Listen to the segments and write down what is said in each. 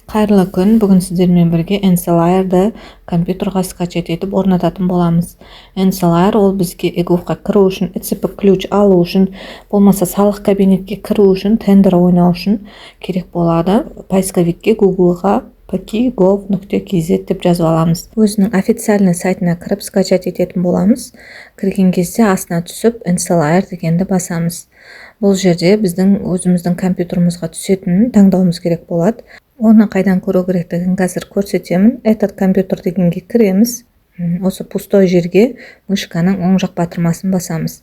Қайырлы күн! Бүгін сіздермен бірге NCALayer-ді компьютерға скачать етіп орнататын боламыз. NCALayer ол бізге eGov-қа кіру үшін, ЭЦП ключ алу үшін, болмаса салық кабинетке кіру үшін, тендер ойнау үшін керек болады. Поисковикке, Гуглға pki.gov.kz деп жазып аламыз. Өзінің официальный сайтына кіріп, скачать ететін боламыз. Кірген кезде астына түсіп, NCALayer дегенді басамыз. Бұл жерде біздің өзіміздің компьютерімізға түсетінін таңдауымыз керек болады. Оны қайдан көру керектігін қазір көрсетемін. «Этот компьютер» дегенге кіреміз. Осы пустой жерге мышканың оң жақ батырмасын басамыз.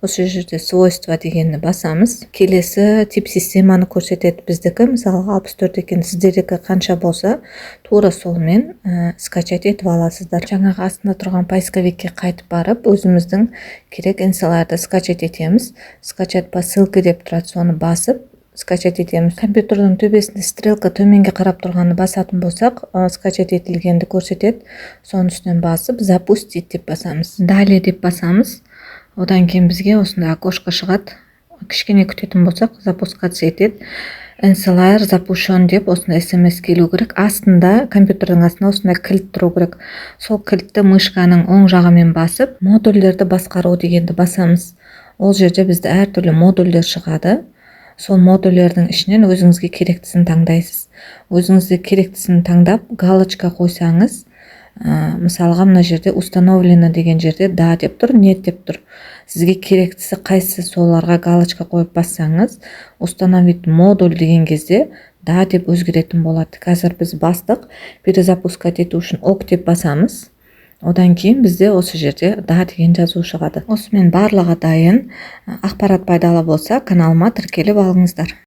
Осы жерде «Свойства» дегенді басамыз. Келесі тип системаны көрсетеді. Біздікі, мысалға, 64 екен. Сіздердікі қанша болса, тура солмен скачать етіп аласыздар. Жаңағы астында тұрған поисковикке қайтып барып, өзіміздің керек NCALayer-ды скачать етеміз. «Скачать по ссылке» деп тұрады, соны басып, скачать етеміз. Компьютердің төбесінде стрелка төменге қарап тұрғанды басатын болсақ, скачать етілгенді көрсетеді. Соның үстінен басып, «Запустить» деп басамыз, «Далее» деп басамыз. Одан кейін бізге осындай окошко шығады. Кішкене күтетін болсақ, запускаться етеді. «NCALayer запущен» деп осындай смс келу керек. Астында, компьютердің астында осындай кілт тұру керек. Сол кілтті мышканың оң жағымен басып, «Модульдерді басқару» дегенді басамыз. Ол жерде бізде әртүрлі модульдер шығады. Сол модульдердің ішінен өзіңізге керектісін таңдайсыз. Өзіңізге керектісін таңдап, галочка қойсаңыз, мысалға, мына жерде «Установлено» деген жерде «Да» деп тұр, «Нет» деп тұр. Сізге керектісі қайсысы, соларға галочка қойып бассаңыз, «Установить модуль» деген кезде «Да» деп өзгеретін болады. Қазір біз бастық. Перезапускать ету үшін «Ок» деп басамыз. Одан кейін бізде осы жерде «Да» деген жазу шығады. Осымен барлығы дайын. Ақпарат пайдалы болса, каналыма тіркеліп алыңыздар.